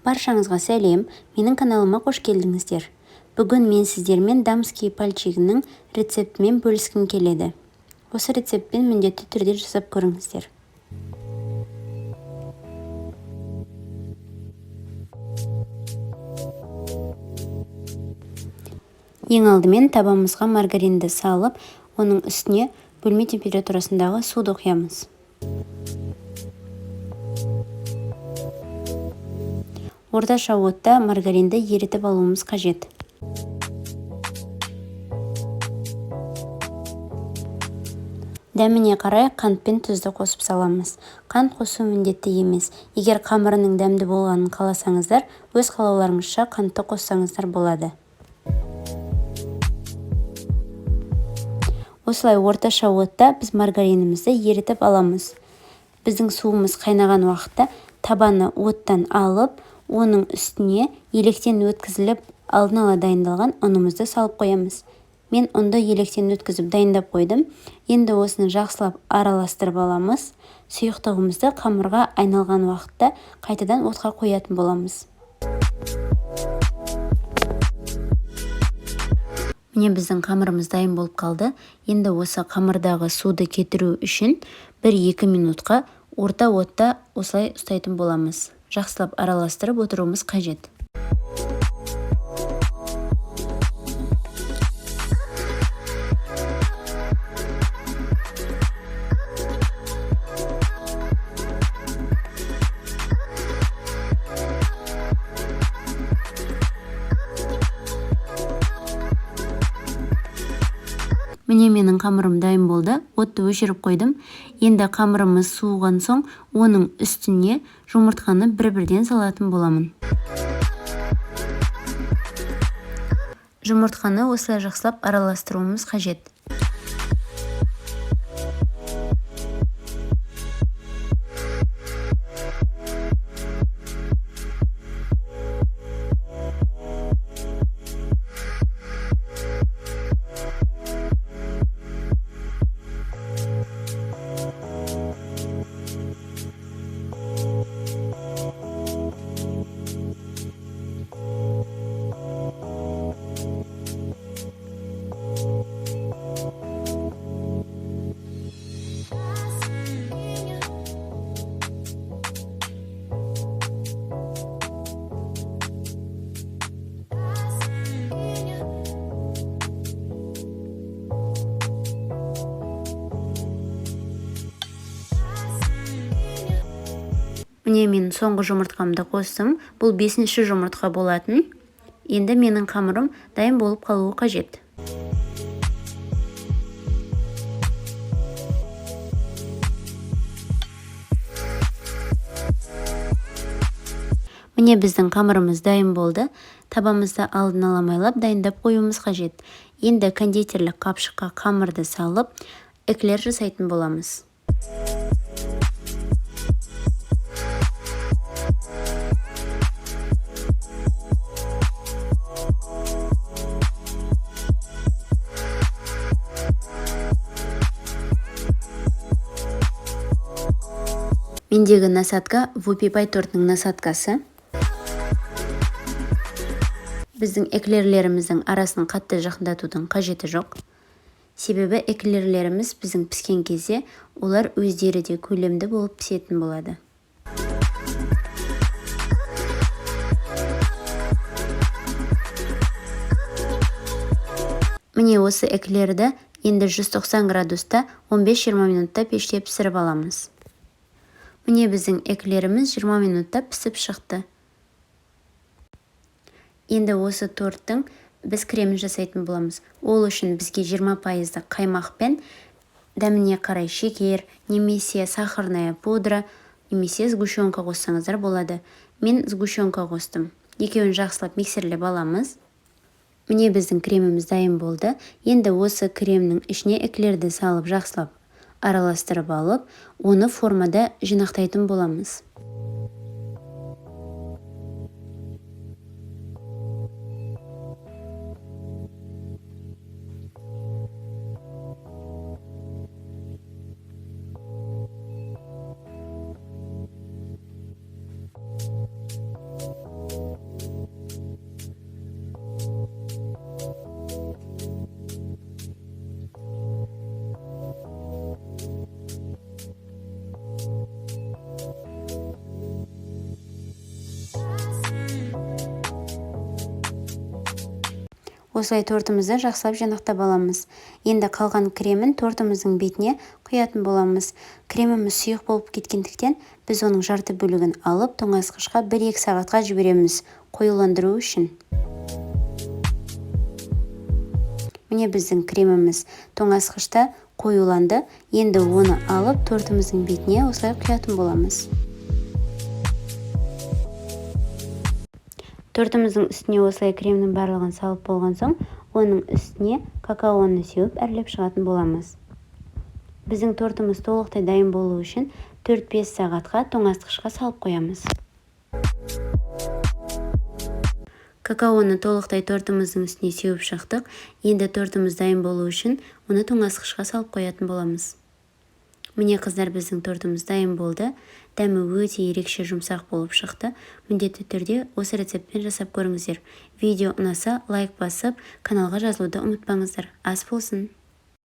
Баршаңызға сәлем, менің каналыма қош келдіңіздер. Бүгін мен сіздермен дамский пальчигінің рецептімен бөліскім келеді. Осы рецептпен міндетті түрде жасап көріңіздер. Ең алдымен табамызға маргаринді салып, оның үстіне бөлме температурасындағы суды құямыз. Орташа отта маргаринді ерітіп алуымыз қажет. Дәміне қарай қант пен тұзды қосып саламыз. Қант қосу міндетті емес. Егер қамырының дәмді болғанын қаласаңыздар, өз қалауларыңызша қантты қоссаңыздар болады. Осылай орташа отта біз маргаринімізді ерітіп аламыз. Біздің суымыз қайнаған уақытта табаны оттан алып, оның үстіне електен өткізіліп, алдын ала дайындалған ұнымызды салып қоямыз. Мен ұнды електен өткізіп дайындап қойдым. Енді осыны жақсылап араластырып аламыз. Сұйықтығымызды қамырға айналған уақытта қайтадан отқа қоятын боламыз. Міне біздің қамырымыз дайын болып қалды. Енді осы қамырдағы суды кетіру үшін 1-2 минутқа орта отта осылай ұстайтын боламыз. Жақсылап араластырып отыруымыз қажет. Міне менің қамырым дайын болды. Отты өшіріп қойдым. Енді қамырымыз суыған соң, оның үстіне жұмыртқаны бір-бірден салатын боламын. Жұмыртқаны осылай жақсылап араластыруымыз қажет. Міне мен соңғы жұмыртқамды қостым. Бұл 5-ші жұмыртқа болатын. Енді менің қамырым дайын болып қалуы қажет. Міне біздің қамырымыз дайын болды. Табамызды алдын ала майлап дайындап қоюымыз қажет. Енді кондитерлік қапшыққа қамырды салып, эклер жасайтын боламыз. Мендегі насадка Whoopie Pie тортының насадкасы. Біздің эклерлеріміздің арасын қатты жақындатудың қажеті жоқ. Себебі эклерлеріміз біздің піскен кезде олар өздері де көлемді болып пісетін болады. Міне осы эклерді енді 190 градуста 15-20 минутта пеште пісіріп аламыз. Міне біздің эклеріміз 20 минутта пісіп шықты. Енді осы торттың біз кремін жасайтын боламыз. Ол үшін бізге 20% қаймақ пен дәміне қарай шекер, немесе сахарная пудра, немесе сгущенка қоссаңыздар болады. Мен сгущенка қостым. Екеуін жақсылап миксерлеп аламыз. Міне біздің креміміз дайын болды. Енді осы кремнің ішіне эклерді салып жақсылап араластырып алып, оны формада жинақтайтын боламыз. Осылай тортымызды жақсылап жинақтап аламыз. Енді қалған кремін тортымыздың бетіне құятын боламыз. Креміміз сұйық болып кеткендіктен, біз оның жарты бөлігін алып, тоңазытқышқа 1-2 сағатқа жібереміз, қоюландыру үшін. Міне, біздің креміміз тоңазытқышта қоюланды. Енді оны алып, тортымыздың бетіне осылай құятын боламыз. Тортымыздың үстіне осылай кремнің барлығын салып болған соң, оның үстіне какаоны сеуіп, әрлеп шығатын боламыз. Біздің тортымыз толықтай дайын болу үшін 4-5 сағатқа тоңазытқышқа салып қоямыз. Какаоны толықтай тортымыздың үстіне сеуіп шықтық. Енді тортымыз дайын болу үшін оны тоңазытқышқа салып қоятын боламыз. Міне, қыздар, біздің тортымыз дайын болды. Дәмі өте ерекше жұмсақ болып шықты. Міндетті түрде осы рецептпен жасап көріңіздер. Видео ұнаса, лайк басып, каналға жазылуды ұмытпаңыздар. Ас болсын!